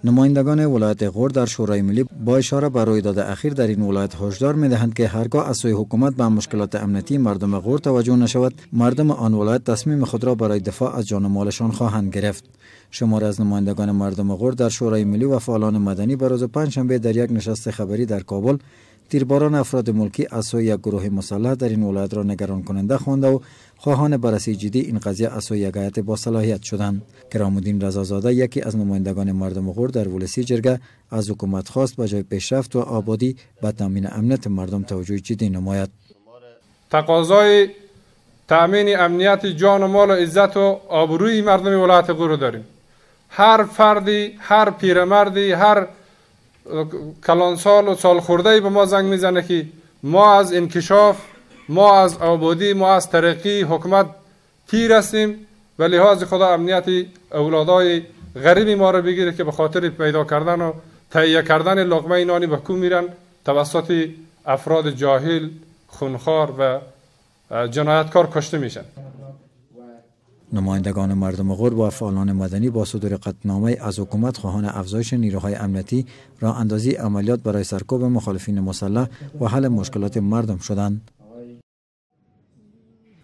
نمایندگان ولایت غور در شورای ملی با اشاره به رویداد اخیر در این ولایت هشدار می‌دهند که هرگاه از سوی حکومت به مشکلات امنیتی مردم غور توجه نشود، مردم آن ولایت تصمیم خود را برای دفاع از جان و مالشان خواهند گرفت. شماری از نمایندگان مردم غور در شورای ملی و فعالان مدنی به روز پنجشنبه در یک نشست خبری در کابل تیرباران افراد ملکی از سوی یک گروه مسلح در این ولایت را نگران کننده خوانده و خواهان بررسی جدی این قضیه از سوی یک هیئت با صلاحیت شدند. کرام‌الدین رضازاده، یکی از نمایندگان مردم غور در ولسی جرگه، از حکومت خواست به جای پیشرفت و آبادی به تامین امنیت مردم توجه جدی نماید. تقاضای تامین امنیت جان و مال و عزت و آبروی مردم ولایت غور داریم. هر فردی، هر پیرمردی، هر کلانسال و سالخورده به ما زنگ میزنه که ما از انکشاف، ما از آبادی، ما از ترقی حکومت تیر هستیم و لحاظ خدا امنیت اولادای غریبی ما رو بگیره که به خاطر پیدا کردن و تهیه کردن لقمه نانی به کو میرن توسط افراد جاهل، خونخوار و جنایتکار کشته میشن. نمایندگان مردم غور و فعالان مدنی با صدور قطعنامه از حکومت خواهان افزایش نیروهای امنیتی، راه اندازی عملیات برای سرکوب مخالفین مسلح و حل مشکلات مردم شدند.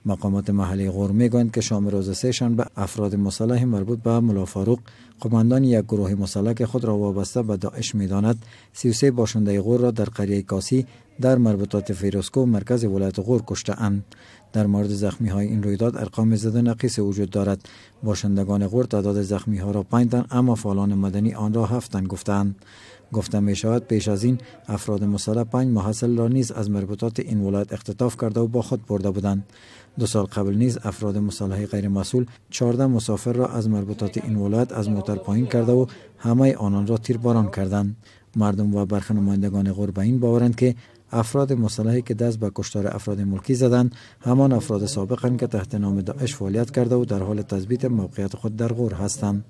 مقامات محلی غور میگویند که شام روز سه‌شنبه افراد مسلح مربوط به ملا فاروق، قماندان یک گروه مسلح که خود را وابسته به داعش میداند، 33 باشنده غور را در قریه کاسی در مربوطات فیروزکوه مرکز ولایت غور کشته اند. در مورد زخمی های این رویداد ارقام زیاد و نقیص وجود دارد. باشندگان غور تعداد زخمی ها را 5 تن، اما فعالان مدنی آن را 7 تن گفتند. گفته می شود پیش از این افراد مسلح 5 محصل را نیز از مربوطات این ولایت اختطاف کرده و با خود برده بودند. 2 سال قبل نیز افراد مسلح غیر مسئول 14 مسافر را از مربوطات این ولایت از موتر پایین کرده و همه آنان را تیرباران کردند. مردم و برخی نمایندگان غور به این باورند که افراد مسلحی که دست به کشتار افراد ملکی زدند، همان افراد سابقند که تحت نام داعش فعالیت کرده و در حال تثبیت موقعیت خود در غور هستند.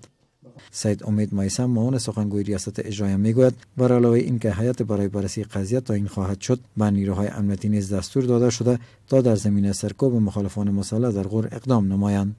سید امید میثم، معاون سخنگوی ریاست اجراییه، میگوید بر علاوه اینکه هیئت برای بررسی قضیه تعیین خواهد شد، به نیروهای امنیتی نیز دستور داده شده تا در زمینه سرکوب مخالفان مسلح در غور اقدام نمایند.